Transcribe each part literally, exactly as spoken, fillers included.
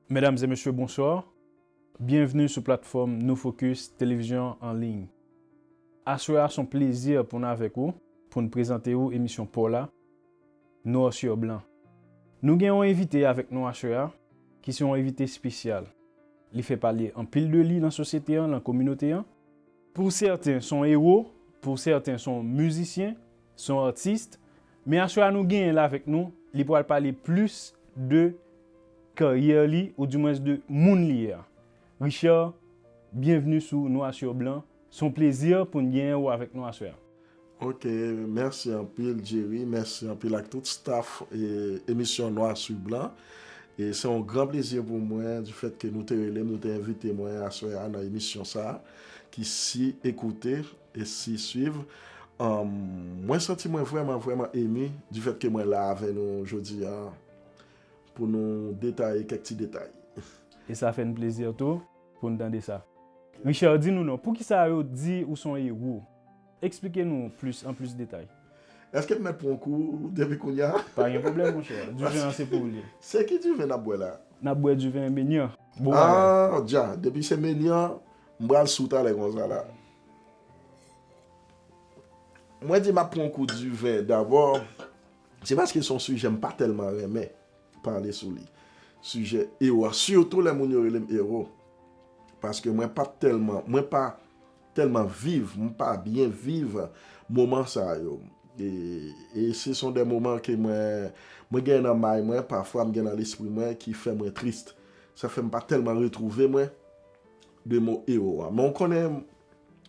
Medam e mesye, bonswa. Byenvni sou platfòm Nou Focus Televizyon an liy. Aswè a, se yon plezi pou n avèk ou, pou n prezante ou emisyon pa w la, Noir sur Blanc. Nou gen yon envite avèk nou aswè a, ki se yon envite espesyal. Li fè pale anpil de li nan sosyete an, nan kominote an. Pou sèten, se yon ewo, pou sèten, se yon mizisyen, se yon atis. Men aswè a nou genyen l avèk nou, li pral pale plis de karyè li, oudimwens de moun li ye a. Richard, byenvni sou Noir sur Blanc. Se yon plezi pou n genyen ou avèk nou aswè a. Ok, mèsi anpil, Jerry. Mèsi anpil ak tout staff e, emisyon Noir sur Blanc. E se yon gran plezi pou mwen, difèt ke nou te rele m, nou te envite mwen aswè a nan emisyon sa a, ki si ekoute e si swiv. Ahn, mwen santi mwen vrèman, vrèman emi, difèt ke mwen la avè nou jodi a, pou nou detaye kèk ti detay. E sa fè n plezi tou pou n tande sa. Richard, di nou non, poukisa yo di ou se yon ewo? Eksplike nou plis, an plis detay. Èske m mèt pran kou depi kounye a? Pa gen pwoblèm, monchè. Diven an se pou ou li ye. Se ki diven n ap bwè la? N ap bwè diven menyan. Bon bagay. Ah, dja, depi se menyan, m pral sou talè konsa la. Mwen di m ap pran kou diven dabò, se paske se yon sijè m pa tèlman renmen pale sou li. Sijè ewo a, sitou lè moun yo rele m ewo. Paske mwen pa tèlman, mwen pa tèlman viv, m pa byen viv moman sa yo. E, e se son de moman ke mwen, mwen gen nan may mwen, pafwa m gen nan lespri mwen ki fè mwen tris. Sa fè m pa tèlman retwouve mwen de mo ewo a. Men w konnen,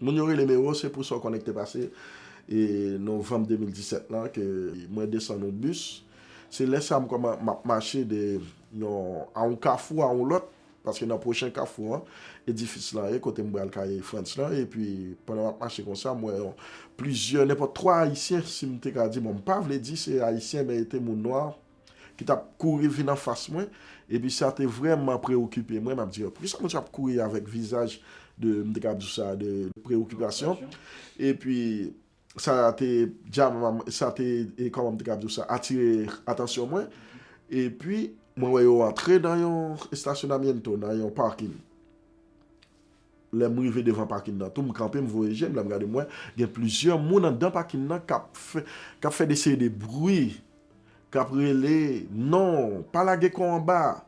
moun yo rele m ewo, se pou sa w konnen ki te pase e novanm de mil disèt lan, ke mwen desann yon bis. Se lè sa m kòman, m ap mache de yon, a yon kafou a yon lòt, paske nan pwochen kafou an, edifis lan ye, kote m pral kay Frantz lan, epi pandan m ap mache konsa, m wè yon, plizyè, nenpòt twa Ayisyen, si m te ka di, bon, m pa vle di se Ayisyen, men e te moun nwa, ki t ap kouri vin anfas mwen, epi sa te vrèman preokipe mwen, m ap di, poukisa moun sa ap kouri avèk vizaj de, m te ka di sa, de preokipasyon, epi sa te, dja, sa te, e kòman m te ka di sa, atire atansyon mwen, epi mwen wè yo antre nan yon estacionamiento, nan yon parking. Lè m rive devan pakin nan tou, m kanpe, m voye je m, lè m gade m wè gen plizyè moun anndan pakin nan k ap fè, k ap fè de seri de bri, k ap rele, non, pa lage kò anba,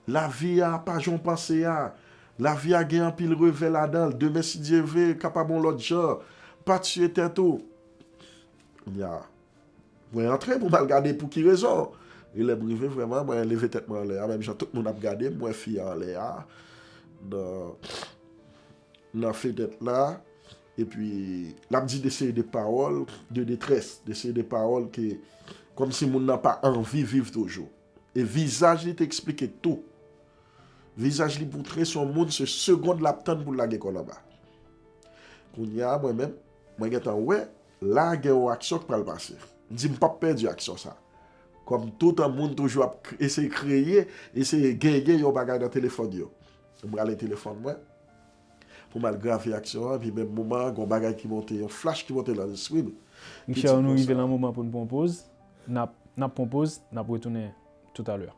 lavi a pa jan w panse a, lavi a gen anpil revè ladan l, demen si Dye vle, kapab yon lòt jan, pa tiye tèt ou. Ya. Mwen antre pou m al gade pou ki rezon. E lè m rive vrèman, mwen leve tèt mwen anlè a, menm jan tout moun ap gade m, mwen fi a anlè a, nan, nan fenèt la, epi l ap di de seri de pawòl de detrès, de seri de pawòl ke, kòmsi moun nan pa anvi viv toujou. E vizaj li te eksplike tou. Vizaj li moutre se yon moun, se segond l ap tann pou l lage kò l anba. Kounye a, mwen menm, mwen gentan wè, la gen yon aksyon k pral pase. M di m p ap pèdi aksyon sa. Kòm toutan moun toujou ap k- eseye kreye, eseye genyen yon bagay nan telefòn yo. M rale telefòn mwen pou m al grave aksyon an, epi menm moman an, gen yon bagay ki monte, yon flash ki monte nan lespri m. Ki di Richard, nou konsa. Rive nan moman pou n pran poz. N ap, n ap pran poz, n ap retounen toutalè.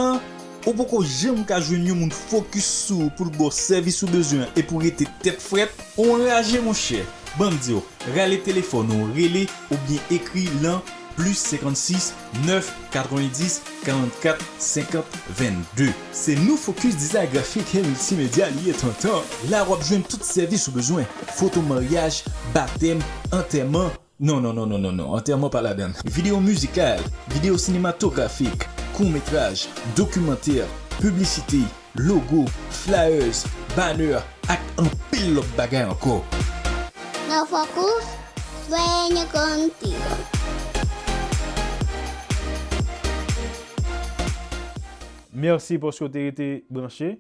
An, ou poko janm ka jwenn yon moun fokis sou ou pou l ba w sèvis ou bezwen an epi w rete tèt frèt? Ou anraje, monchè. Ban m di w, rale telefòn ou, rele oubyen ekri lan plis senkannsis, nèf, katrevendis, karannkat, senkant, vennde. Se Nou Focus Design Graphic and Multimedia li ye, tonton. La w ap jwenn tout sèvis ou bezwen. Foto maryaj, batèm, antèman. Non, non, non, non, non, non. Antèman pa ladan l. Videyo mizikal, videyo sinematografik, kout metraj, dokimantè, piblisite, logo, flyers, banner, ak anpil lòt bagay ankò. Nou Focus, sueña contigo. Mèsi paske w te rete branche.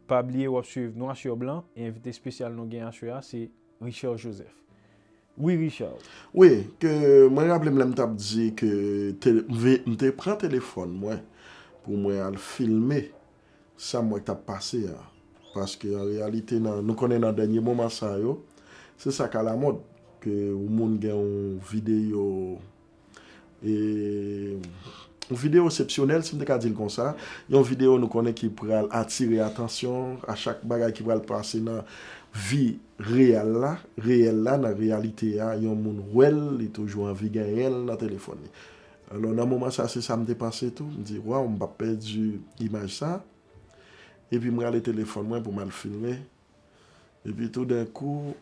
Pa bliye w ap swiv Noir sur Blanc e envite espesyal nou gen aswè a se Richard Joseph. Wi, Richard. Wi, ke mwen raple m lè m t ap di ke te- m ve- m te pran telefòn mwen pou mwen al filme sa m wè k t ap pase a. Paske an reyalite, nan, nou konnen nan dènye moman sa yo, se sa k alamòd, ke yon moun gen yon videyo e yon videyo eksepsyonèl, si m te ka di l konsa, yon videyo nou konnen ki pral atire atansyon a chak bagay ki pral pase nan vi reyèl la, reyèl la, nan reyalite a, yon moun wè l, li toujou anvi genyen l nan telefòn li. Alò, nan moman sa, se sa m te panse tou. M di, waw, m p ap pèdi imaj sa. Epi m rale telefòn mwen pou m al filme. Epi toudenkou,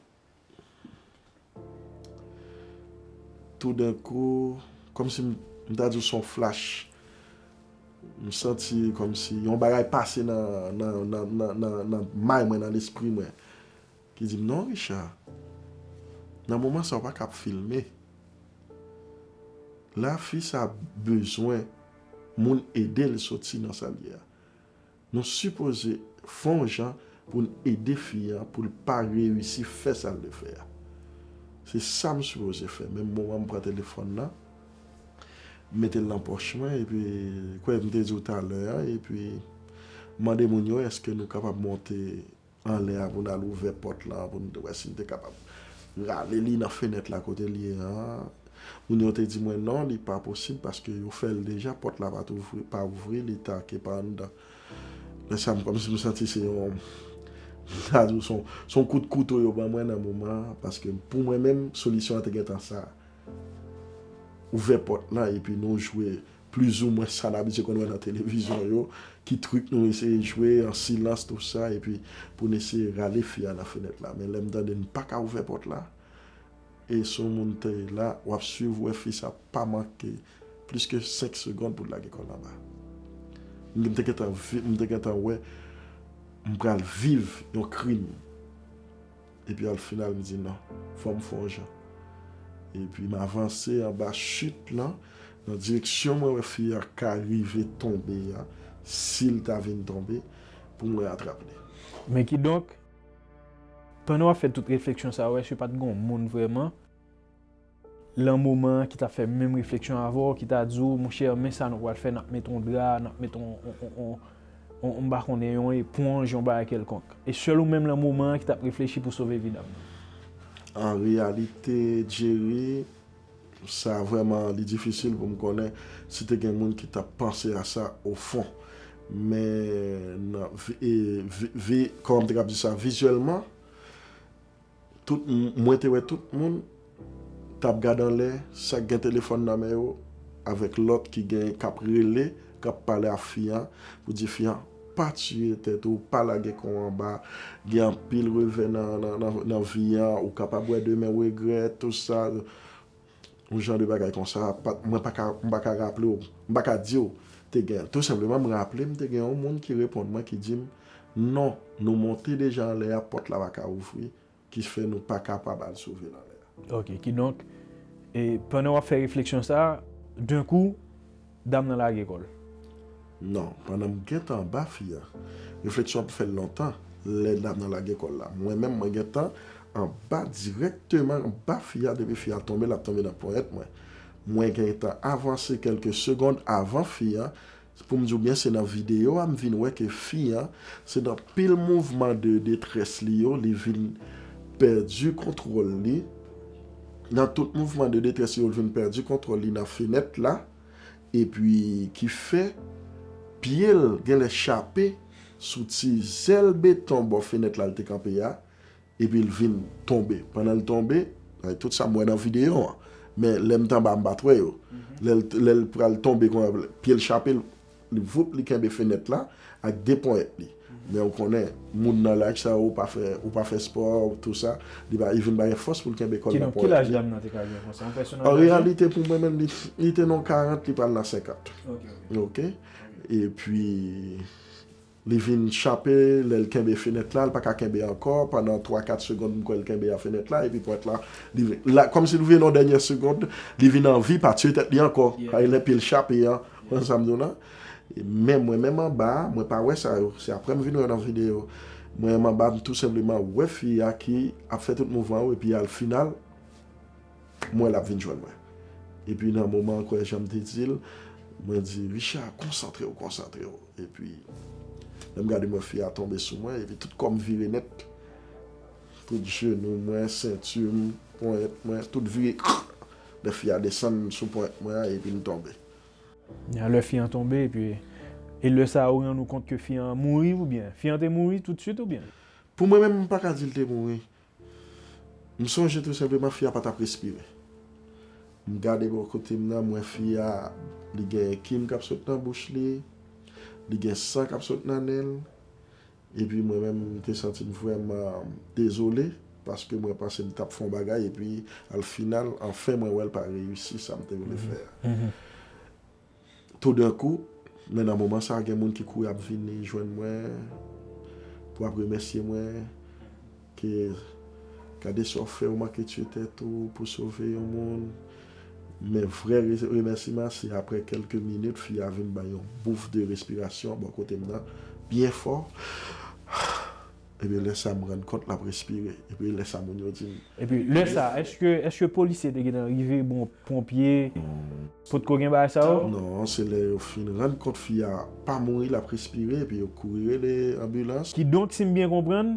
toudenkou, kòmsi m, m ta di w se yon flash. M santi kòmsi yon bagay pase nan, nan, nan, nan, nan, nan may mwen, nan lespri mwen, ki di m, non, Richard, nan moman sa, w pa ka ap filme. La, fi sa bezwen moun ede l soti nan sa l ye a. Nou sipoze fè yon jan pou n ede fi a, pou l pa reyisi fè sa l vle fè a. Se sa m sipoze fè. Menm moman m pran telefòn nan, m mete l nan pòch mwen, epi, kwè m te di w talè a, epi mande moun yo, èske nou kapab monte anlè a pou n al ouvè pòt la, pou n wè si n te kapab rale li nan fenèt la kote l ye a. Moun yo te di mwen non, li pa posib paske yo fè l deja, pòt la pa t ouvri, pa ouvri, li take pa anndan. Lè sa m kòmsi m santi se yon, m ta di w se yon, se yon kout kouto yo ban mwen nan moman an, paske pou mwen menm, solisyon an te gentan sa. Ouvè pòt la epi nou jwe plizoumwen sa n abitye konn wè nan televizyon yo, ki trik nou eseye jwe an silans, tou sa, epi pou n eseye rale fi a nan fenèt la. Men lè m tande n pa ka ouvè pòt la, e si yon moun te la, w ap swiv, wè fi sa pa manke plis ke senk segonn pou l lage kò l anba. M te gentan vi-, m te gentan wè m pral viv yon krim. Epi al final, m di non, fò m fè yon jan. Epi m avanse anba chit lan, nan direksyon mwen wè fi a ka rive tonbe a, si l ta vin tonbe, pou mwen atrap li. Men kidonk, pandan w ap fè tout refleksyon sa yo, èske pa t gen yon moun vrèman, lan moman an, ki t ap fè menm refleksyon avè w, ki ta di w, monchè, men sa nou pral fè, n ap met yon dra, n ap met yon, yon, yon, yon, yon, m pa konnen, yon eponj, yon bagay kèlkonk. E sèl ou menm lan moman an ki t ap reflechi pou sove vi dam nan. An reyalite, Jerry, sa vrèman, li difisil pou m konnen si te gen moun ki t ap panse a sa ofon. Men, nan vi-, e, vi-, vi-, kòman m te kab di sa, vizyèlman, tout m-, mwen te wè tout moun t ap gade anlè, sa k gen telefòn nan men yo, avèk lòt ki gen, k ap rele, k ap pale a fi an, pou di fi an, pa tiye tèt ou, pa lage kò w anba, gen anpil revè nan, nan, nan, nan vi an, ou kapab wè demen regrèt, tou sa. Yon jan de bagay konsa, pa, mwen pa ka, m pa ka raple w, m pa ka di w te gen. Tou senpleman, m raple m te gen yon moun ki reponn mwen, ki di m, non, nou monte deja anlè a, pòt la pa ka ouvri, ki fè nou pa kapab al sove l anlè a. Ok, kidonk, e, pandan w ap fè refleksyon sa a, denkou, dam nan lage kò l. Non, pandan m gentan anba fi a, refleksyon an pou fè l lontan, lè dam nan lage kò l la. Mwen menm, mwen gentan anba dirèkteman, anba fi a, depi fi a tonbe, l ap tonbe nan ponyèt mwen. Mwen gentan avanse kèlke segonn avan fi a, pou m di w byen, se nan videyo a m vin wè ke fi a, se nan pil mouvman de detrès li yo, li vin pèdi kontwòl li. Nan tout mouvman de detrès li yo, li vin pèdi kontwòl li nan fenèt la, epi ki fè pye l genlè chape sou ti zèl beton bò fenèt la l te kanpe a, epi l vin tonbe. Pandan l tonbe, ay, tout sa m wè nan videyo an. Men lè m t anba, m pa t wè yo. Lè l, lè l pral tonbe, kon pye l chape, l, li voup, li kenbe fenèt la ak de ponyèt li. Men ou konnen, moun nan laj sa, ou pa fè, ou pa fè spò, tou sa, li pa, li vin pa gen fòs pou l kenbe kò l nan ponyèt li. Ki laj dam nan te ka gen konsa? Yon pèsonaj aje? An reyalite, pou mwen menm, li, li te nan karant, li pral nan senkant. Ok, ok. Ok? Epi, li vin chape, lè l kenbe fenèt la, li pa ka kenbe ankò, pandan twa, kat segonn, m kwè l kenbe a fenèt la, epi pòt la, li vin, la, kòmsi li vin yon dènyè segonn, li vin anvi pa tiye tèt li ankò, yeah, lè pye l chape an, yeah, konn sa m di w lan. Men mwen menm anba a, mwen pa wè sa yo, se aprè m vin wè nan videyo. Mwen menm anba, m tou senpleman wè fi a ki ap fè tout mouvman yo, epi al final, m wè l ap vin jwenn mwen. Epi nan moman an, kwè jan m te di l, mwen di, Richard, konsantre w, konsantre w. Epi, lè m gade, mwen, fi a tonbe sou mwen, epi tout kò m vire nèt. Tout jenou mwen, senti m, ponyèt mwen, tout vire. Lè fi a desann sou ponyèt mwen an, epi m tonbe. Lè fi an tonbe, epi, e lè sa a, ou rann ou kont ke fi an mouri oubyen? Fi an te mouri toutswit oubyen? Pou mwen menm, m pa ka di l te mouri. M sonje tou senpleman fi a pa t ap respire. M gade bò kote m nan, m wè fi a, li gen kim k ap sot nan bouch li, li gen san k ap sot nan nen l. Epi mwen menm, m te santi m vrèman dezole, paske mwen panse m t ap fè yon bagay, epi al final, anfen, mwen wè l pa reyisi sa m te vle fè a. Toudenkou, men nan moman sa a, gen moun ki kouri ap vini jwenn mwen, pou ap remèsye mwen, ke gade sa w fè, ou manke tiye tèt ou pou sove yon moun. Men vrè re- remèsiman, se aprè kèlke minit, fi a vin ban yon bouf de respirasyon bò kote m nan, byen fò. Epi lè sa a, m rann kont l ap respire. Epi lè sa a, moun yo di m, Epi lè sa a, èske, èske polisye te gentan rive, bon, ponpye, potko gen bagay sa yo? Non, se lè yo fin rann kont fi a pa mouri, l ap respire, epi yo kouri rele anbilans. Kidonk, si m byen konprann,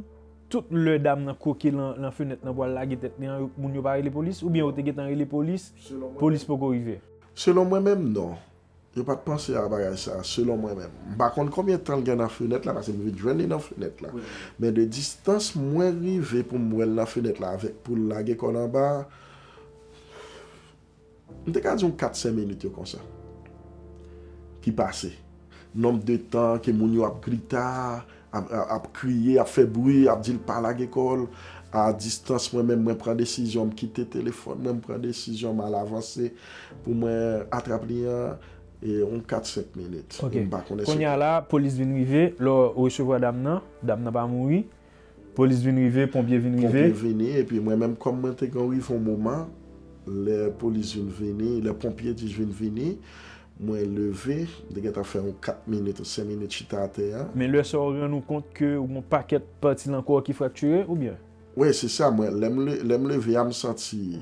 tout lè dam nan kwoke lan, lan fenèt nan pou al lage tèt li an, moun yo pa rele polis, oubyen yo te gentan rele polis, polis poko rive? Selon mwen menm, non. Yo pa t panse a bagay sa, selon mwen menm. M pa konn konbyen tan l gen nan fenèt la, paske m vin jwenn li nan fenèt la. Men de distans mwen rive pou m wè l nan fenèt la avèk pou l lage kò l anba, m te ka di yon kat senk minit yo konsa ki pase. Nonb de tan ke moun yo ap grita, ap, ap, ap kriye, ap fè bri, ap di l pa lage kò l. A distans, mwen menm, mwen pran desizyon, m kite telefòn mwen, m pran desizyon, m al avanse pou mwen atrap li an, e, yon kat senk minit. M pa konnen se. Kounye a la, polis vin rive, lè w resevwa dam nan, dam nan pa mouri. Polis vin rive, ponpye vin rive. Ponpye vini, epi mwen menm, kòm mwen te gen rive yon moman, lè polis vin vini, lè ponpye di vin vini, mwen leve, m te gentan fè yon kat minit ou senk minit chita atè a. Men lè sa w rann ou kont ke w gen yon pakèt pati nan kò w ki fraktire, oubyen? Wi, se sa, mwen, lè m le- lè m leve a, m santi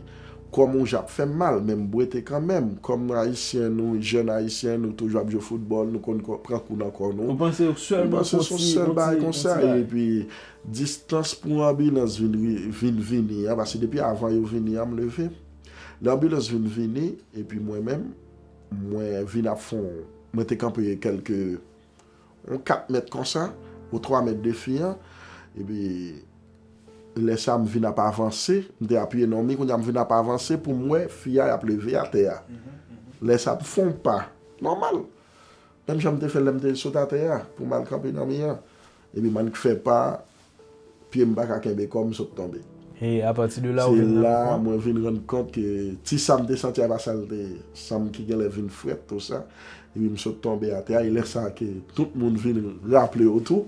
kò m ap fè m mal, men m bwete kanmenm. Kòm Ayisyen nou, jèn Ayisyen, nou toujou ap jwe foutbòl, nou konn kò- pran kou nan kò nou. Ou panse sèlman se yon sèl bagay konsa, epi distans pou anbilans vin, ri- vin vini an, paske depi avan yo vini an, m leve. Lè anbilans vin vini, epi mwen menm, mwen vin ap fè yon, mwen te kanpe kèlke, yon kat mèt konsa, ou twa mèt de fi an, epi lè sa a m vin ap avanse, m te apiye nan mi, kounye a m vin ap avanse pou m wè fi a y ap leve atè a. Lè sa a m fè yon pa, nòmal. Menm jan m te fè lè m te sot atè a, pou m al kanpe nan mi an. Epi m annik fè pa, pye m pa ka kenbe kò m, m sot tonbe. E apati de la, ou vin rann ou kont? Se la mwen vin rann kont ke ti sa m te santi a pa sa l te ye. San m ki genlè vin frèt, tou sa. Epi m sot tonbe atè a, e lè sa a ke tout moun vin raple yo tou,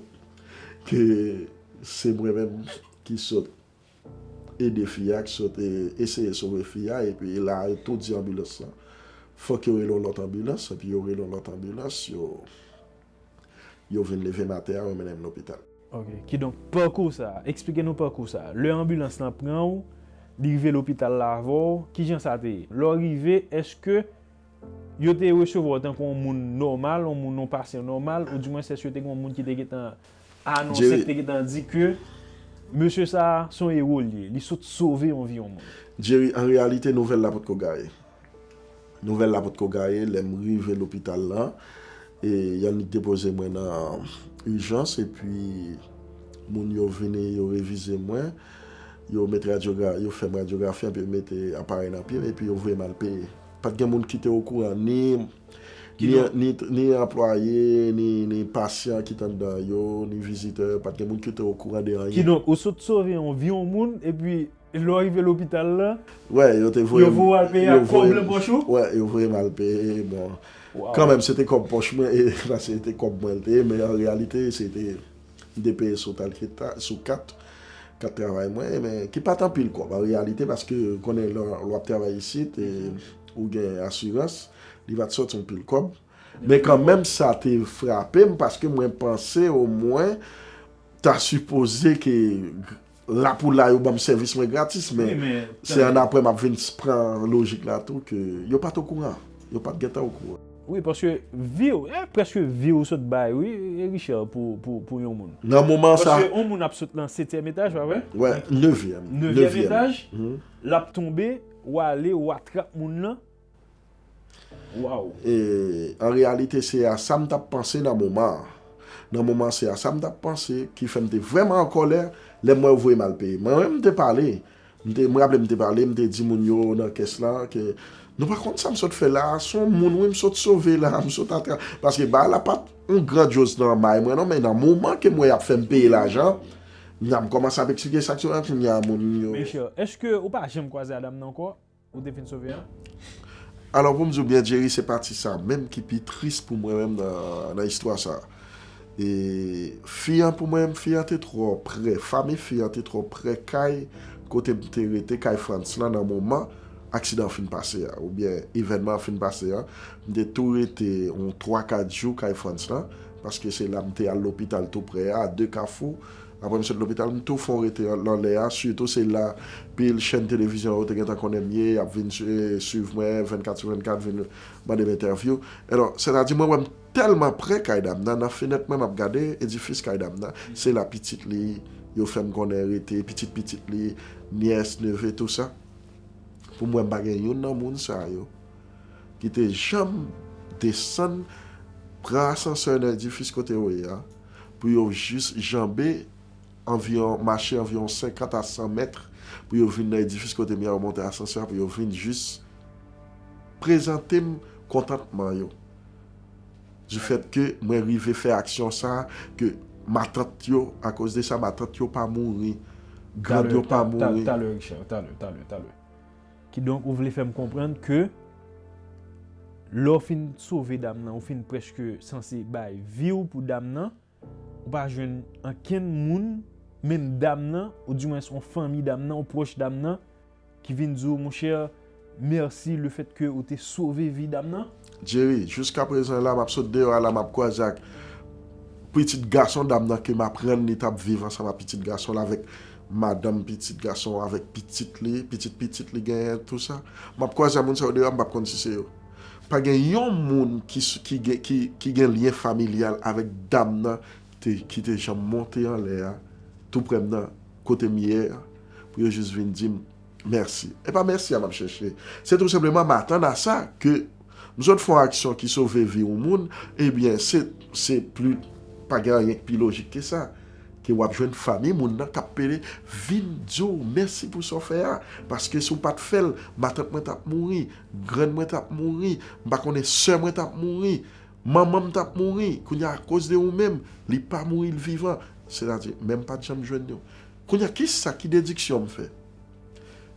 ke se mwen menm ki sot ede fi a, ki sot e- eseye sove fi a, epi la, yo tou di anbilans lan, fòk yo rele yon lòt anbilans, epi yo rele yon lòt anbilans, yo, yo vin leve m atè a, yo mennen m lopital. Ok. Kidonk, pakou sa, eksplike nou pakou sa. Lè anbilans lan pran w, li rive lopital la avè w, kijan sa te ye? Lè w rive, èske yo te resevwa w tankou yon moun nòmal, yon moun, yon pasyan nòmal, oudimwens èske te gen yon moun ki te gentan anonse, ki te gentan di ke mesye sa a se yon ewo l ye, li sot sove yon vi yon moun? Jerry, an reyalite, nouvèl la potko gaye. Nouvèl la potko gaye, lè m rive lopital la, e y annik depoze mwen nan ijans, epi moun yo vini, yo revize mwen, yo met radyogra- yo fè m radyografi, epi yo mete aparèy nan pye m, epi yo voye m al peye. Pa t gen moun ki te okouran, ni, ni, ni, ni anplwaye, ni, ni pasyan ki t anndan yo, ni vizitè, pa t gen moun ki te okouran de anyen. Kidonk, ou sot sove yon vi yon moun, epi lè w rive lopital la, Wè, yo te voye yo voye w al peye ak kòb nan pòch ou? Wè, yo voye m al peye, bon. Kanmenm, se te kòb pòch mwen, e, paske se te kòb mwen l te ye, men an reyalite, se te, m te peye sou talketa, sou kat, kat travay mwen, men ki pa t anpil kòb, an reyalite, paske ou konnen lè, lè w ap travay isit, e, ou gen asirans, li pa t sòti anpil kòb. Men kanmenm, sa te frape m, paske mwen panse omwen, ta sipoze ke la pou la yo ban m sèvis mwen gratis, men se annapre m ap vin pran lojik la tou ke yo pa t okouran. Yo pa t gentan okouran. Wi, paske vi w, e, prèske vi w sot bay, wi, e, Richard, pou, pou, pou yon moun. Nan moman sa. Paske yon moun ap sot nan setyèm etaj, pa vre? Wè, nevyèm. Nevyèm etaj, l ap tonbe, w ale, w atrap moun nan. Waw. E, an reyalite, se a sa m t ap panse nan moman an. Nan moman an, se a sa m t ap panse ki fè m te vrèman an kòlè lè m wè yo voye m al peye. Mwen menm, m te pale. M te, m raple m te pale, m te di moun yo nan kès la ke nou pa konn sa m sot fè la, se yon moun wi m sot sove la, m sot atra. Paske bagay la pa t yon grandyoz nan may mwen non, men nan moman ke m wè y ap fè m peye lajan, m kòmanse ap eksplike sa k sou la, kounye a moun yo. Mesye, èske ou pa janm kwaze a dam nan ankò? Ou te fin sove an? Alò, pou m di w byen, Jerry, se pati sa menm ki pi tris pou mwen menm nan, nan istwa sa. E fi an pou mwen, fi an te twò prè, fanmi fi an te twò prè kay kote m te rete, kay Frantz lan nan moman aksidan an fin pase a, oubyen evènman an fin pase a. M te tou rete yon twa kat jou kay Frantz lan, paske se la m te al lopital tou prè a, a de Kafou. Apre m sot lopital, m tou fè yon rete anlè a, sitou se la pil chèn televizyon yo te gentan konnen m ye, y ap vin swiv mwen vennkat sou vennkat, vin mande m entèvyou. Alò, sètadi mwen wè m tèlman prè kay dam nan, nan fenèt mwen m ap gade edifis kay dam nan, se la pitit li, yo fè m konnen rete, pitit pitit li, nyès, neve, tou sa. Pou mwen, m pa gen youn nan moun sa yo ki te janm desann, pran asansè nan edifis kote yo ye a, pou yo jis janbe anviwon, mache anviwon senkant a san mèt, pou yo vin nan edifis kote m ye a, yo monte asansè a, pou yo vin jis prezante m kontantman yo. Du fait que mwen rive fè aksyon sa, ke matant yo, akoz de sa, matant yo pa mouri, grann yo pa mouri. Talè, Richard, talè, talè, talè. Kidonk, ou vle fè m konprann ke lè w fin sove dam nan, ou fin prèske sanse bay vi w pou dam nan, ou pa jwenn ankenn moun, menm dam nan, oudimwens yon fanmi dam nan, yon pwòch dam nan, ki vin di w, monchè, mèsi lefètke ou te sove vi dam nan? Jerry, jiskaprezan la, m ap sot deyò a la, m ap kwaze ak pitit gason dam nan ke m aprann li t ap viv ansanm ak pitit gason l avèk madanm pitit gason avèk pitit li, pitit pitit li genyen, tou sa. M ap kwaze ak moun sa yo deyò a, m p ap konn si se yo. Pa gen yon moun ki, ki, gen, ki, ki gen lyen familyal avèk dam nan te, ki te janm monte anlè a, tou prè m nan, kote m ye a, pou yo jis vin di m mèsi. E pa mèsi a m ap chèche. Se tou senpleman m atann a sa ke m sot fè yon aksyon ki sove vi yon moun, ebyen, se, se pli, pa gen anyen k pi lojik ke sa. Ke w ap jwenn fanmi moun nan k ap pede vin di w mèsi pou sa w fè a. Paske si w pa t fè l, matant mwen t ap mouri, grann mwen t ap mouri, m pa konnen sè mwen t ap mouri, manman m t ap mouri. Kounye a, akoz de ou menm, li pa mouri, l vivan. Sètadi, men m pa t janm jwenn yo. Kounye a, kisa, ki dediksyon m fè?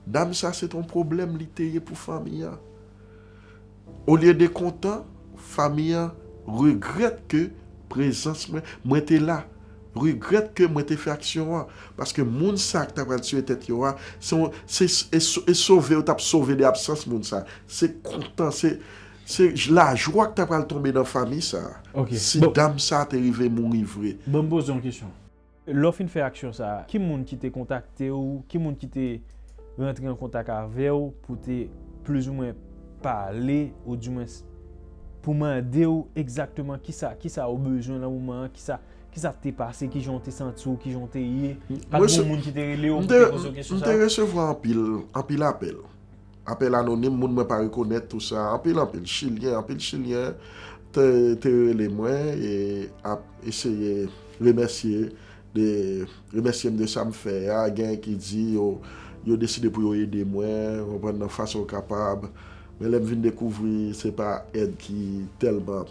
Dam sa se t on pwoblèm li te ye pou fanmi an. Olye de kontan, fanmi an regrèt ke prezans mwen, mwen te la. Regrèt ke mwen te fè aksyon an. Paske moun sa k ta pral tiye tèt yo a, se, se, se, se sove yo t ap sove de absans moun sa. Se kontan, se, se lajwa k ta pral tonbe nan fanmi sa. Ok, Si bon. Dam sa te rive mouri vre. Bon, m poze yon kesyon. Lè w fin fè aksyon sa a, ki moun ki te kontakte w, ki moun ki te rantre an kontak avè w pou te plizoumwen pale, oudimwens pou mande w egzakteman kisa, kisa w bezwen nan moman an, kisa, kisa k te pase, kijan w te santi w, kijan w te ye? Pa t gen moun ki te rele w pou te poze w kesyon sa? M te resevwa anpil, anpil apèl. Apèl anonim, moun mwen pa rekonèt, tou sa. Anpil, anpil Chilyen, anpil Chilyen te, te rele mwen e ap eseye remèsye, de, remèsye m de sa m fè a. Gen ki di yo, yo deside pou yo ede mwen, konprann nan fason yo kapab. Men lè m vin dekouvri, se pa èd ki tèlman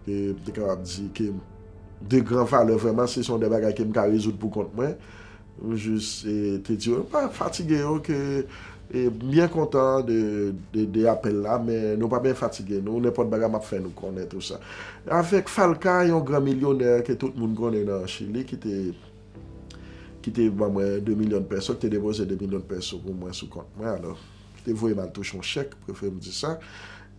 ke m te kapab di ke de gran valè vrèman, se son de bagay ke m ka rezoud pou kont mwen. M jis e, te di yo, pa fatige yo ke e, m byen kontan de, de, de apèl la, men nou pa byen fatige nou, nenpòt bagay m ap fè nou konnen tou sa. Avèk Falka, yon gran milyonè ke tout moun konnen nan Chili, ki te, ki te ban mwen de milyon pèso, ki te depoze de milyon pèso pou mwen sou kont mwen, alò, ki te voye m al touche yon chèk, prefere m di sa.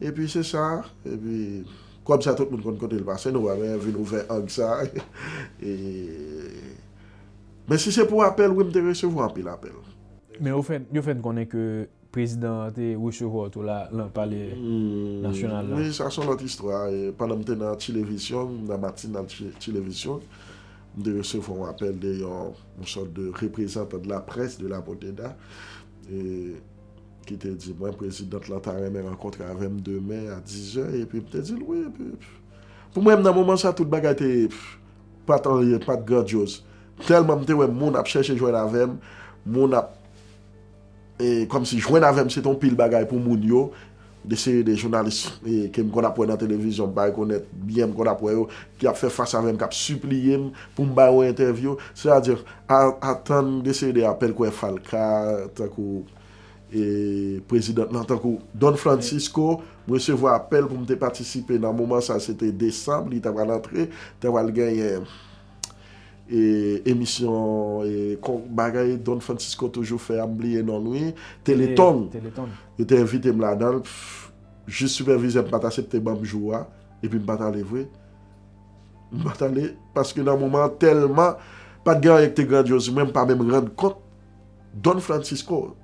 Epi se sa, epi kòb sa tout moun konn kote l pase, nou pa byen vin ouvè ang sa. E, men si se pou apèl, wi, m te resevwa anpil apèl. Men yo fè, yo fè n konnen ke prezidan an te resevwa w tou la, nan palè nasyonal la. Wi, sa se yon lòt istwa. E, pandan m te nan Chilevizyon, nan matinal Chi-, Chilevizyon, m te resevwa yon apèl de yon, yon sòt de reprezantan de la presse de la Moneda. E, ki te di mwen, "Prezidan lan ta renmen rankontre avè m demen a dizè," epi m te di l wi, epi pou mwen, nan moman sa, tout bagay te, pa t anyen, pa t grandyoz. Tèlman m te wè moun ap chèche jwenn avè m, moun ap e, kòmsi jwenn avè m se te yon pil bagay pou moun yo, de seri de jounalis e, ke m konn ap wè nan televizyon, m pa rekonèt byen, m konn ap wè yo, ki ap fè fas avè m, k ap sipliye m pou m ba yo entèvyou. Sètadi, a, atann de seri de apèl kwè Falka, tankou e, prezidan lan, tankou Don Francisco, m resevwa apèl pou m te patisipe nan moman sa, se te desanm, li ta pral antre, ta pral genyen e, emisyon e, kon, bagay Don Francisco toujou fè a, m bliye non l wi, Teletong. Teletong. Yo te envite m ladan l, pff, jis sipèvizè m pa t aksepte ban m jou a, epi m pa t ale vre. M pa t ale, paske nan moman an tèlman, pa t gen anyen ki te grandyoz, mwen m pa menm rann kont Don Francisco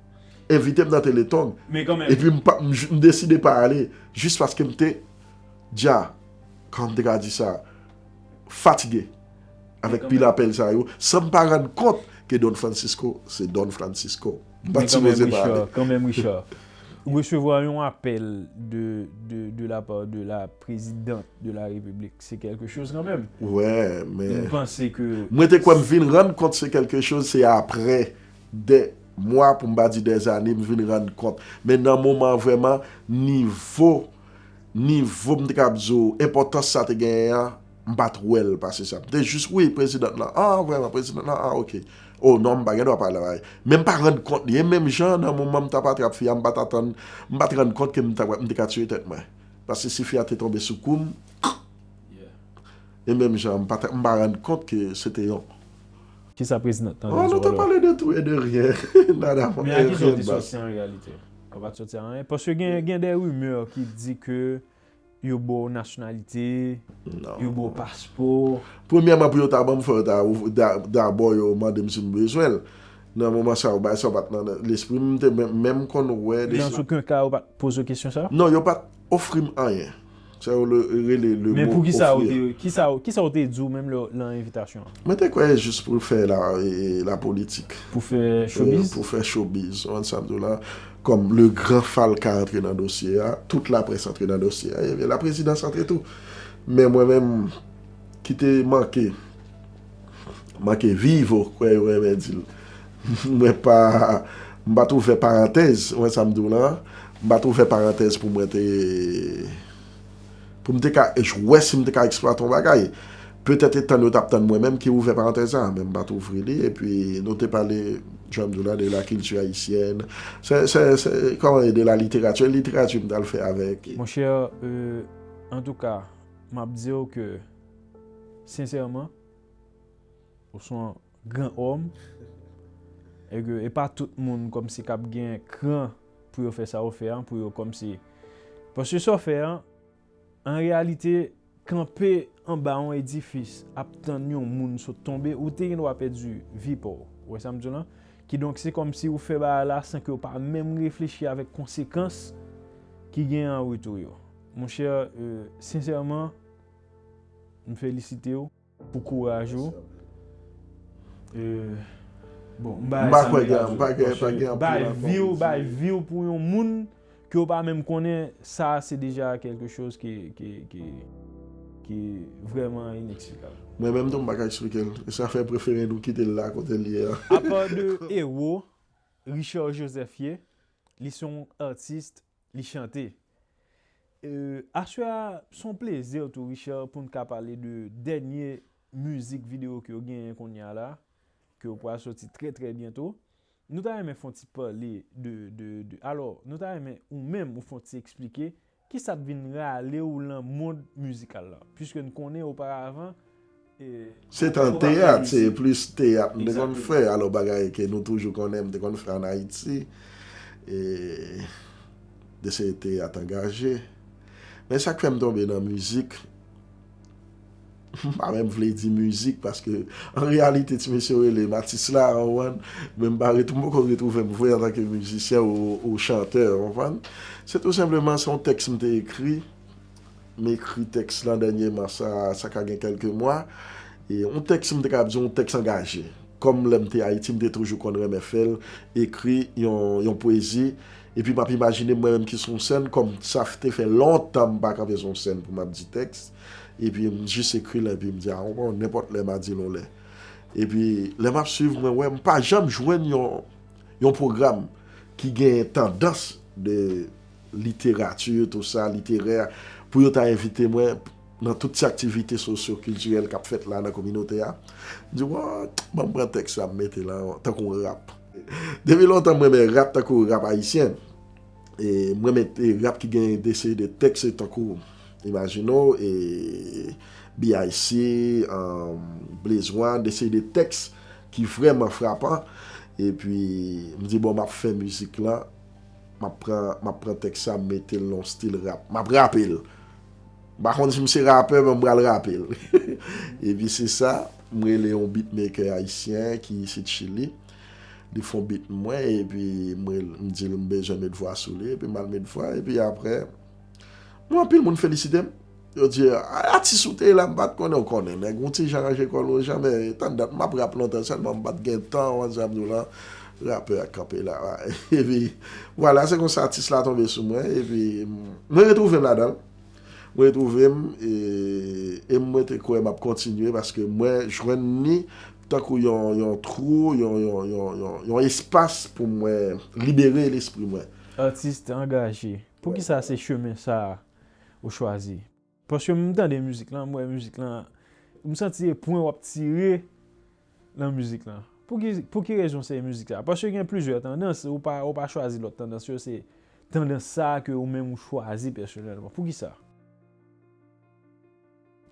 envite m nan Teletong, epi m pa, m, m deside pa ale, jis paske m te dja, kòman m te ka di sa, fatige avèk pil apèl sa yo, san m pa rann kont ke Don Francisco se Don Francisco. M pa t sipoze pa ale. Kanmenm, Richard, ou resevwa yon apèl de, de, de la part de la présidente de la République. Se kèlke choz kanmenm. Wè, men m panse ke mwen te kwè m vin rann kont se kèlke choz, se aprè dè mwa, pou m pa di dè zane, m vin rann kont. Men nan moman an, vrèman, nivo, nivo, m te kab di w, enpòtans sa te genyen an, m pa t wè l pase sa. M te jis, wi, prezidan lan, ah, vrèman, prezidan lan, ah, ok. Oh, non, m pa gen dwa pale avè l. Men m pa rann kont li. E menm jan, nan moman m t ap atrap fi a, m pa t atann, m pa t rann kont ke m t ap, m te ka tiye tèt mwen. Paske si fi a te tonbe sou kou m, e menm jan, m pa t, m pa rann kont ke se te yon. Kisa prezidan t tande sou pale? Oh, nou t ap pale de tout et de rien. Nada, rien de rien. Men a kisa w te sòti an reyalite? Ou pa t sòti a anyen. Paske gen, gen de rimè ki di ke yo ba w nasyonalite, yo ba w paspò. Premyèman, pou yo ta ban m, fò yo ta, da-, dabò yo mande m si m bezwen l. Nan moman sa yo, bagay sa yo pa t nan lespri m, m te menm, menm konn wè de. Dans aucun cas, yo pa t poze w kesyon sa? Non, yo pa t ofri m anyen. Sa yo le, rele le mo ofri. Men pou kisa ou te, kisa, kisa ou te di w menm lè, nan envitasyon an? Mwen te kwè jis pou fè la, e, la politik. Pou fè showbiz? E, pou fè showbiz, ou konprann sa m di w la. Kòm le gran Falka antre nan dosye a, tout laprès antre nan dosye a, e la prezidans antre tou. Men mwen menm, ki te manke, manke vivo, kwè yo renmen di l. Mwen pa, m pa t ouvè parantèz, ou wè sa m di w la, m pa t ouvè parantèz pou mwen te, pou m te ka wè si m te ka eksplwate yon bagay. Petèt e tann yo t ap tann mwen menm ki ouvè parantèz sa, men m pa t ouvri li, epi nou te pale, jan m di w la, de la kilti ayisyèn. Se, se, se, kòman, de la literati, literati m t al fè avèk. Monchè, euh, antouka, m ap di w ke, sensèman, ou se yon gran òm, e ke e pa tout moun kòmsi k ap gen kran pou yo fè sa ou fè an, pou yo kòmsi, paske sa w fè an, an reyalite, kanpe anba yon edifis, ap tann yon moun sot tonbe, ou te gen dwa pèdi vi pa w. Ou wè sa m di w lan? Kidonk, se kòmsi ou fè bagay la san ke w pa menm reflechi avèk konsekans ki gen an retou yo. Monchè, euh, sensèman, m felisite w pou kouraj ou. Euh, bon, m pa kwè gen, m pa gen, pa gen anpil ankò pou di. Bay vi w pou yon moun ke w pa menm konnen, sa se deja kèlke choz ki, ki, ki, ki vrèman ineksplikab. Mwen menm tou, m pa ka eksplike l. E sa fè prefere nou kite l la kote l ye a. Apa de ewo, Richard Joseph ye, li se yon atis, li chante. Euh, aswè a, se yon plezi tou, Richard, pou n ka pale de dènye mizik videyo ke w genyen kounye a la, ke w pral soti trè, trè byento. Nou ta renmen fè yon ti pale de, de, de, alò, nou ta renmen ou menm ou fè yon ti eksplike kisa t vin rale w lan mond mizikal la. Piske n konnen oparavan, e, se te an teyat, se plis teyat m te konn fè, alò bagay ke nou toujou konnen m te konn fè ann Ayiti, e, de se teyat angaje. Men sa k fè m tonbe nan mizik, m pa menm vle di mizik, paske an reyalite, ti mesye yo rele m atis la, ou konprann, men m pa ret-, m poko retwouve m vre antanke mizisyen ou, ou chantè, ou konprann. Se tou senpleman, se yon tèks m te ekri, m ekri tèks lan dènyèman, sa, sa ka gen kèlke mwa, e yon tèks m te ka ap di, yon tèks angaje. Kòm lè m te Ayiti, m te toujou konn renmen fè l, ekri yon, yon pwezi. Epi m ap imajine mwen menm ki sou yon sèn, kòm sa te fè lontan m pa kanpe sou yon sèn pou m ap di tèks. Epi m jis ekri l, epi m di, a, nenpòt lè m a di l yon lè. Epi lè m ap swiv, mwen wè, m pa janm jwenn yon, yon pwogram ki gen tandans de literati, tou sa, literè, pou yo ta envite mwen nan tout ti aktivite sosyo-kiltirèl k ap fèt la nan kominote a. M di, "Wòt, ban m pran tèks la, m mete la tankou rap." Depi lontan, mwen renmen rap tankou rap ayisyen. E mwen renmen rap ki gen de seri de tèks tankou Imagine w, e B I C, um, Blaze One, de seri de tèks ki vrèman frapan. Epi, m di, "Bon, m ap fè mizik la, m ap pran, m ap pran tèks sa, m mete l nan yon stil rap. M ap rape l. M pa konn si m se rapè, men m pral rape l." Epi se sa, m rele yon beatmaker ayisyen ki isit Chili. Li fè yon beat mwen, epi mwen, m di l m bezwen met vwa sou li, epi m al met vwa, epi apre, mwen anpil moun felisite m. Yo di, "A, atis ou te ye la, m pa t konnen." Ou konnen, nèg, yon ti jan ranje kò l yon jan, men tann dat, m ap rap lontan, sèlman m pa t gen tan, w konn sa m di w lan, rapè a kanpe la. Epi, vwala, se konsa atis la tonbe sou mwen, epi mwen retwouve m ladan l. Mwen retwouve m, e, e mwen te kwè m ap kontinye, paske mwen jwenn ni tankou yon, yon twou, yon, yon, yon, yon, yon espas pou mwen libere lespri mwen. Atis angaje. Poukisa se chemen sa a ou chwazi? Paske m tande mizik lan, m wè mizik lan, m santi se pwen w ap tire nan mizik lan. Pou ki, pou ki rezon se mizik sa? Paske gen plizyè tandans, ou pa, ou pa chwazi lòt tandans yo, se tandans sa a ke ou menm ou chwazi pèsonèlman. Poukisa?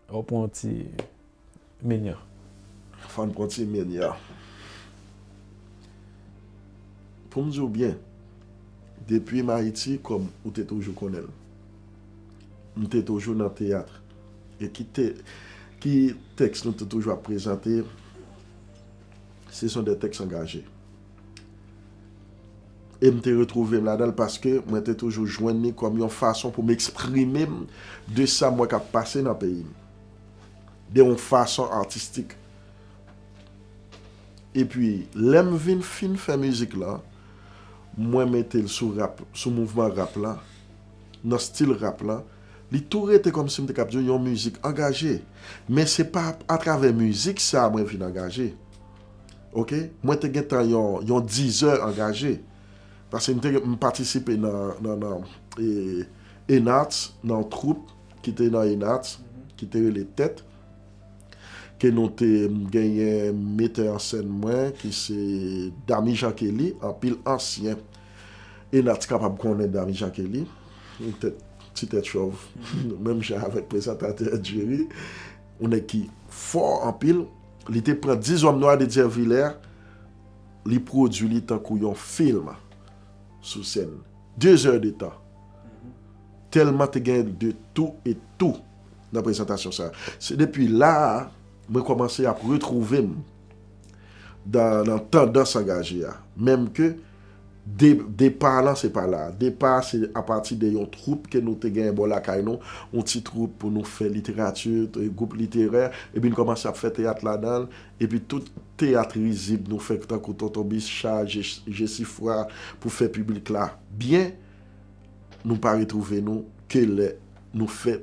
Ou pran ti menya. Fò n pran ti menya. Pou m di w byen, depi m Ayiti, kòm ou te toujou konnen l, m te toujou nan teyat. E ki te, ki tèks nou te toujou ap prezante, se son de tèks angaje. E m te retwouve m ladan l paske mwen te toujou jwenn li kòm yon fason pou m eksprime m de sa m wè k ap pase nan peyi m. De yon fason atistik. Epi, lè m vin fin fè mizik la, mwen mete l sou rap, sou mouvman rap la, nan stil rap la, li tou rete kòmsi m te kab di w yon mizik angaje. Men se pa atravè mizik sa a mwen vin angaje. Oke? Mwen te gentan yon, yon dizè angaje. Paske m te, m patisipe nan, nan, nan, e, Enarts, nan yon twoup ki te nan Enarts, ki te rele Tèt, ke nou te genyen metè an sèn mwen, ki se Damy Jean Kelly, anpil ansyen Enarts kapab konnen Damy Jean Kelly, yon tèt, ti tèt chòv, menm jan avèk prezantatè Jerry, yon nèg ki fò anpil. Li te pran Dix Hommes Noirs de Dieu Villers, li pwodui li tankou yon fim sou sèn. De zè de tan. Tèlman te gen de tou e tou nan prezantasyon sa. Se depi la a, mwen kòmanse ap retwouve m dan, nan tandans angaje a. Menm ke de, depa lan se pa la. Depa se apati de yon twoup ke nou te genyen bò lakay nou, yon ti twoup pou nou fè literati, gwoup literè, epi n kòmanse ap fè teyat ladan l, epi tout teyat rizib nou fè tankou Tonton Bicha, Je, Jesifra, pou fè piblik la byen, nou pa retwouve nou ke lè nou fè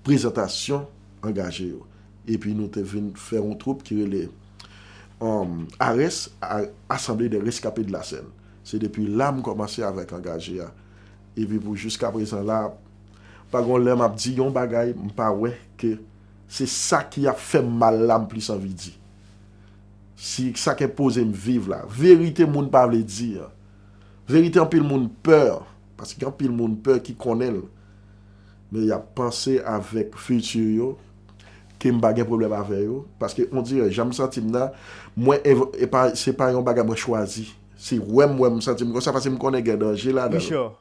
prezantasyon angaje yo. Epi nou te vin fè yon twoup ki rele, um, ARES, A-, Assemblée des Rescapés de la Seine. Se depi la m kòmanse avèk angaje a. Epi pou jiska prezan la, pa gon lè m ap di yon bagay, m pa wè ke se sa ki ap fè m mal la m plis anvi di. Si sa k enpoze m viv la. Verite moun pa vle di an. Verite anpil moun pè. Paske gen anpil moun pè ki konnen l. Men y ap panse avèk fiti yo ke m pa gen pwoblèm avè yo. Paske on dirè, jan m santi m nan, mwen, ev-, e pa, se pa yon bagay mwen chwazi. Se wè m, wè m santi m konsa, paske m konnen gen danje ladan l. Richard,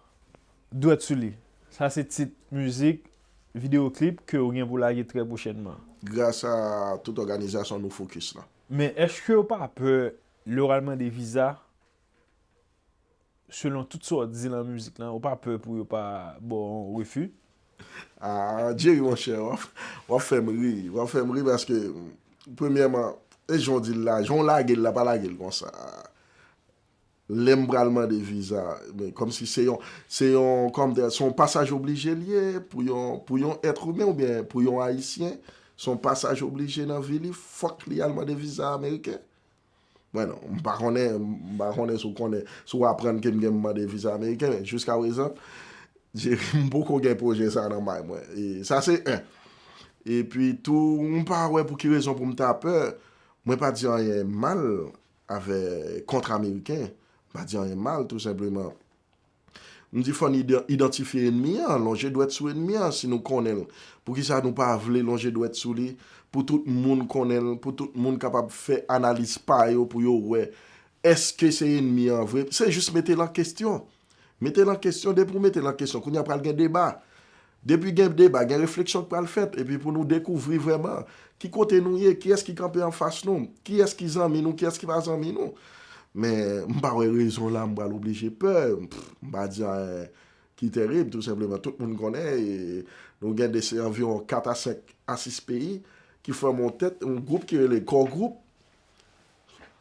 dwèt sou li. Sa se tit mizik, videyo klip ke w gen pou lage trè pwochènman. Gras a tout òganizasyon nou fokis lan. Men èske w pa pè lè w al mande viza, selon tout sa w di nan mizik lan, ou pa pè pou yo pa ba w yon refi? Ah, Jerry, monchè, w ap, w ap fè m ri. W ap fè m ri paske, premyèman, E jan w di l la, jan w lage l la, pa lage l konsa. Lè m pral mande viza, men kòmsi se yon, se yon, kòmdi, se yon pasaj oblije l ye pou yon, pou yon èt imen oubyen pou yon Ayisyen. Se yon pasaj oblije nan vi li, fòk li al mande viza ameriken. Mwen non, m pa konnen, m pa konnen si w konnen, si w aprann ke m gen mande viza ameriken, men jiska prezan, m poko gen pwoje sa nan may mwen. E sa se en. Epi tou, m pa wè pou ki rezon pou m ta pè. Mwen pa di anyen mal avè kont ameriken. M pa di anyen mal, tou senpleman. M di fò n ide- idantifye ènmi an, lonje dwèt sou ènmi an, si nou konnen l. Poukisa nou pa vle lonje dwèt sou li, pou tout moun konnen l, pou tout moun kapab fè analiz pa yo, pou yo wè, èske se ènmi an vre? Se jis mete l an kesyon. Mete l an kesyon, depi w mete l an kesyon, kounye a pral gen deba. Depi gen deba, gen refleksyon k pral fèt, epi pou nou dekouvri vrèman ki kote nou ye, kiyès ki kanpe anfas nou, kiyès ki zanmi nou, kiyès ki pa zanmi nou. Men, m pa wè rezon la m pral oblije pè. Pff, m pa di anyen ki terib, tou senpleman. Tout moun konnen, e, nou gen de se anviwon kat a senk a sis peyi ki fòme yon tèt, yon gwoup ki rele Core Group,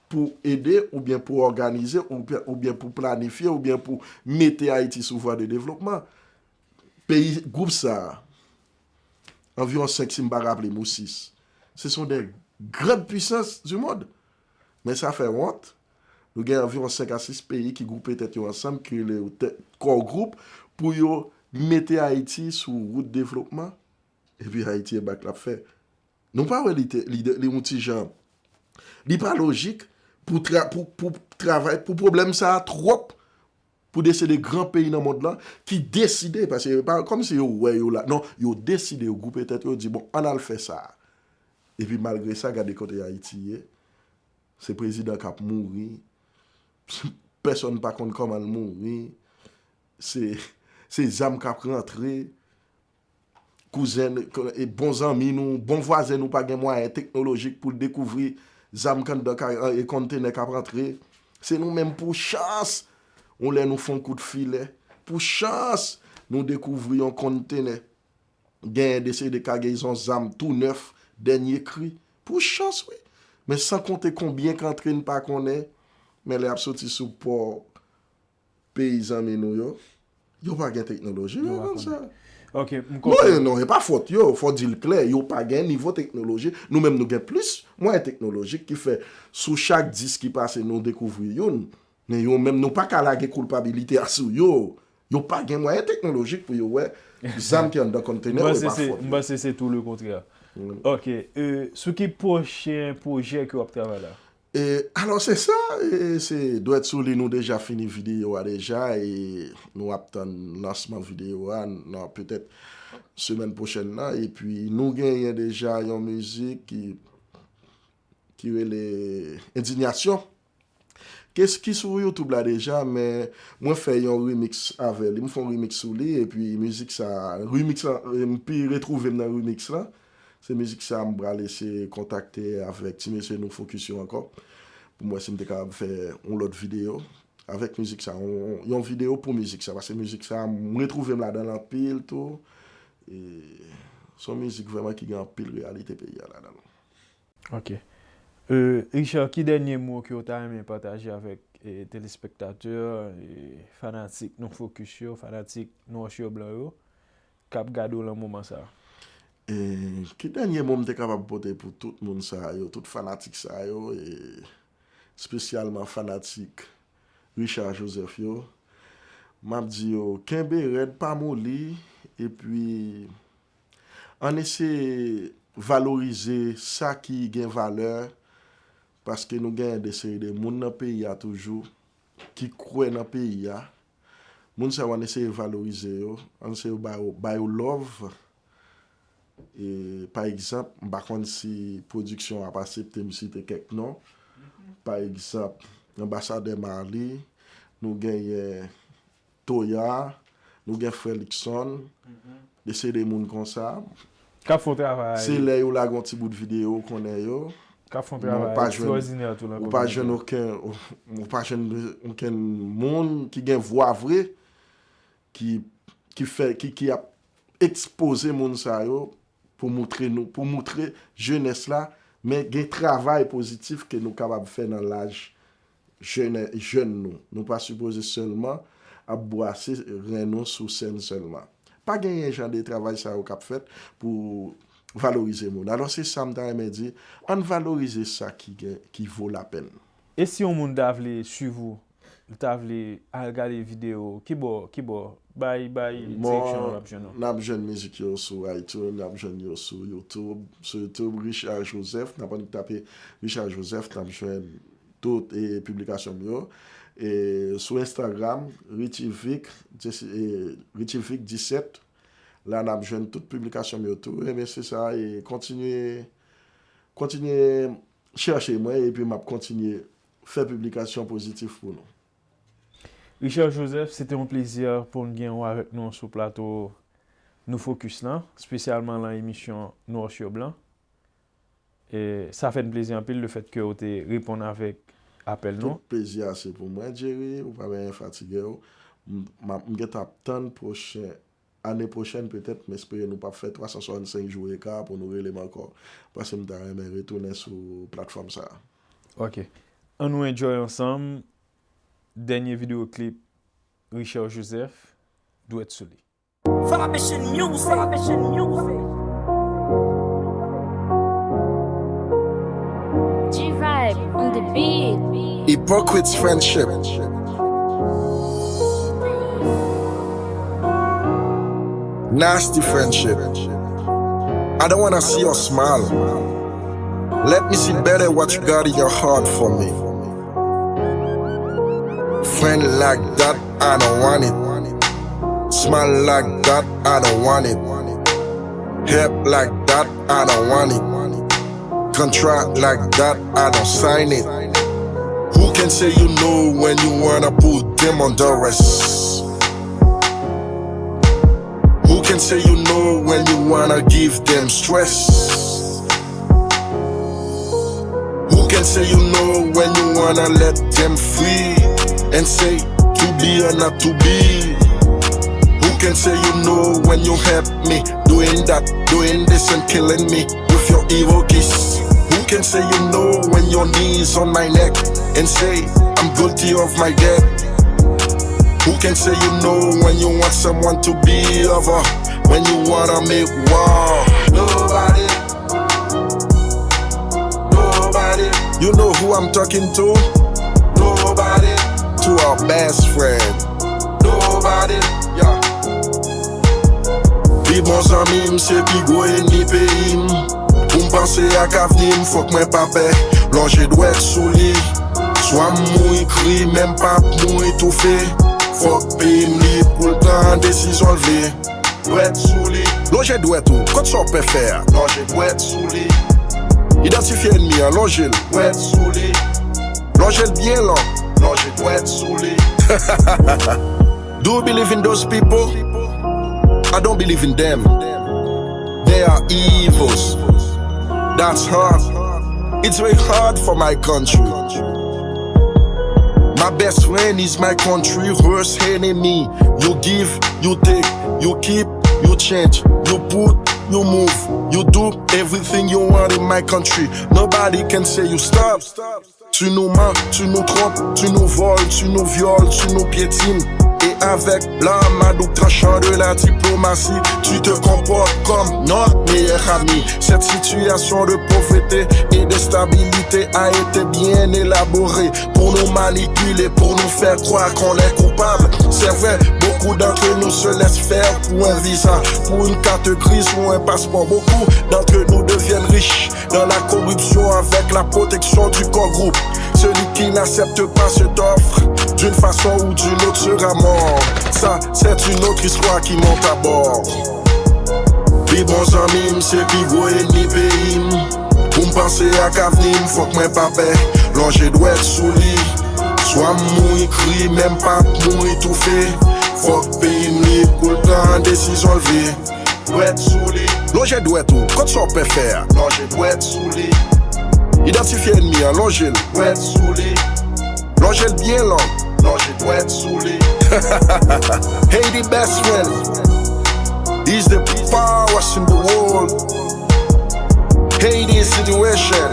pou ede oubyen pou òganize oubyen, oubyen pou planifye oubyen pou mete Ayiti sou vwa de devlopman. Peyi, gwoup sa a, anviwon senk, si m pa raple m, ou sis, se sont des grandes puissances du monde. Men sa fè wont. Nou gen anviwon senk a sis peyi ki gwoupe tèt yo ansanm, ki rele yo tèt, Core Group, pou yo mete Ayiti sou wout devlopman. Epi Ayiti e bak l ap fè. Nou pa wè li te, li, de- li yon ti jan. Li pa lojik pou, tra, pou, pou travay, pou pwoblèm sa a twòp, pou de se de gran peyi nan mond lan ki deside, paske pa kòmsi yo wè yo la. Non, yo deside, yo gwoupe tèt yo, yo di, bon, ann al fè sa. Epi malgre sa, gade kote Ayiti ye. Se prezidan k ap mouri. Pèsonn pa konn kòman l mouri. Se, se zam k ap rantre. Kouzen, e bon zanmi nou, bon vwazen nou pa gen mwayen teknolojik pou l dekouvri zam k anndan ka- e kontenè k ap rantre. Se nou menm pou chans, yon lè nou fè yon kout filè. Pou chans, nou dekouvri yon kontenè. Genyen de se de kageyzon zam tou nèf, dènye kri. Pou chans, wi. Men san konte konbyen k antre n pa konnen. Men lè y ap soti sou pò peyi zanmi nou yo, yo pa gen teknoloji, yo konn sa. Ok, m konprann. Non, non, e pa fòt yo, fò di l klè, yo pa gen nivo teknoloji. Nou menm nou gen plis mwayen teknolojik ki fè sou chak dis ki pase nou dekouvri youn. Men yo menm nou pa ka lage koulpabilite a sou yo. Yo pa gen mwayen teknolojik pou yo wè zam ki anndan kontenè yo, e pa fòt yo. M panse se tou le kontrè. Ok, e, sou ki pwochen pwojè ke w ap travay la? E, alò, se sa, e, se dwèt sou li, nou deja fini videyo a deja, e nou ap tann lansman videyo a nan petèt semèn pwochèn nan, epi nou genyen deja yon mizik ki, ki rele Endinyasyon. Kes ki sou YouTube la deja, men mwen fè yon remix avè li, m fè yon remix sou li, epi mizik sa, remix la, e, m pi retwouve m nan remix la. Se mizik sa m pral eseye kontakte avèk ti mesye nou Focus yo ankò. Pou m wè si m te kapab fè yon lòt videyo avèk mizik sa, yon, yon videyo pou mizik sa, paske mizik sa, m retwouve m ladan l anpil tou. E se yon mizik vrèman ki gen anpil reyalite peyi a ladan l. Ok. E, Richard, ki dènye mo ke w ta renmen pataje avèk, e, telespektatè, e, fanatik nou Focus yo, fanatik nou Wòch yo Blan yo, k ap gade w nan moman sa a? E, ki dènye mo m te kapab pote pou tout moun sa yo, tout fanatik sa yo, e espesyalman fanatik Richard Joseph yo? M ap di yo, kenbe rèd, pa moli, epi ann eseye valorize sa ki gen valè, paske nou genyen de seri de moun nan peyi a toujou ki kwè nan peyi a. Moun sa yo, ann eseye valorize yo, ann eseye ba yo, ba yo love. E, pa egzanp, m pa konn si pwodiksyon an ap aksepte m site kèk non. Pa egzanp, Anbasadè Marly, nou genyen Toya, nou gen frè Luckson, de seri de moun konsa. K ap fè yon travay. Se lè yo lage yon ti bout videyo, ou konnen yo. K ap fè yon travay ekstraòdinè tou nan kominote. Ou pa jwenn okenn, ou pa jwenn okenn moun ki gen vwa vre, ki, ki fè, ki, ki ap ekspoze moun sa yo pou moutre nou, pou moutre jenès la, Men gen travay pozitif ke nou kapab fè nan laj jèn, jèn nou. Nou pa sipoze sèlman ap bwase ren nou sou sèn sèlman. Pa genyen jan de travay sa yo k ap fèt pou valorize moun. Alò, se sa m ta renmen di, ann valorize sa ki gen, ki vo lapèn. E si yon moun ta vle swiv ou, li ta vle al gade videyo, ki bò, ki bò, bay, bay direksyon l ap jwenn ou. N ap jwenn mizik yo sou iTunes, n ap jwenn yo sou YouTube. Sou YouTube, Richard Joseph, n ap annik tape Richard Joseph, n ap jwenn tout, e, piblikasyon m yo. E, sou Instagram, Richie Vic, Jesse, e, Richie Vic disèt. La, n ap jwenn tout piblikasyon m yo tou. Ebyen, se sa, e kontinye, kontinye chèche mwen, epi m ap kontinye fè piblikasyon pozitif pou nou. Richard Joseph, se te yon plezi pou n gen w avèk nou sou plato Nou Focus lan, espesyalman lan emisyon Noir sur Blanc. E sa fè n plezi anpil lefètke w te reponn avèk apèl nou. Tout plezi a se pou mwen, Jerry, ou pa bezwen fatige w. M, m, m gentan ap tann pwochen, ane pwochèn petèt, m espere nou p ap fè twa san swasannsenk jou eka pou nou rele m ankò. Paske m ta renmen retounen sou platfòm sa a. Ok. Ann nou enjoy ansanm dènye videyo klip Richard Joseph, Dwèt sou li. Vibration Music. Vibration Music. G-Vibe on the beat. Hypocrites friendship. Nasty friendship. I don't wanna see your smile. Let me see better what you got in your heart for me. Friend like that, I don't want it. Smile like that, I don't want it. Help like that, I don't want it. Contract like that, I don't sign it. Who can say you no when you wanna put them on duress? Who can say you no when you wanna give them stress? Who can say you no when you wanna let them free and say to be or not to be? Who can say you no when you help me doing that, doing this and killing me with your evil kiss? Who can say you no when your knees on my neck and say I'm guilty of my debt? Who can say you no when you want someone to be over, when you wanna make war? Nobody. Nobody. You know who I'm talking to? Nobody. To our best friend. Nobody. Yeah. Pi bon zanmi m se pi gwo enmi peyi m. Pou m panse ak avni m, fòk mwen pa pè. Lonje dwèt sou li. Swa m mouri kri, men m p ap mouri toufe. Fòk peyi m lib pou l tande si zòn l vle. Dwèt sou li. Lonje dwèt ou, kot sa w pè fè a? Lonje dwèt sou li. Idantifye ènmi an, lonje l. Dwèt sou li. Lonje l byen long. Lonje dwèt sou li. Do you believe in those people? I don't believe in them. They are evils. That's hard. It's very hard for my country. My best friend is my country worst enemy. You give, you take, you keep, you change, you put, you move, you do everything you want in my country. Nobody can say you stop. Tu nous mens, tu nous trompes, tu nous voles, tu nous violes, tu nous piétines. Et avec la main double tranchant de la diplomatie, tu te comportes comme notre meilleur ami. Cette situation de pauvreté et d'instabilité a été bien élaborée pour nous manipuler, pour nous faire croire qu'on est coupable. C'est vrai, beaucoup d'entre nous se laissent faire pour un visa, pour une carte grise ou un passeport. Beaucoup d'entre nous deviennent riches dans la corruption avec la protection du core groupe. Celui qui n'accepte pas cette offre, d'une façon ou d'une autre, sera mort. Ça, c'est une autre histoire qui monte à bord. Pi bon zanmi m se pi gwo enmi peyi m. Pou m panse ak avni m, fòk mwen pa pè. Lonje dwèt sou li. Swa m mouri kri, men m p ap mouri toufe. Fòk peyi m lib pou l pran desizyon l vle. Dwèt sou li. Lonje dwèt ou, kot sa w pè fè a? Lonje dwèt sou li. Idantifye ènmi an, lonje l. Dwèt sou li. Lonje l byen long. Lonje dwèt sou li. Haiti best friend is the powerhouse in the world. Haiti's situation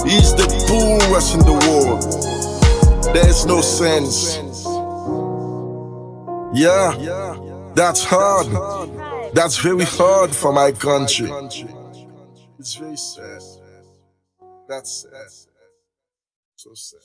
is the poorest in the world. There's no sense. Yeah, that's hard. That's very hard for my country. It's very sad. That's sad. So sad.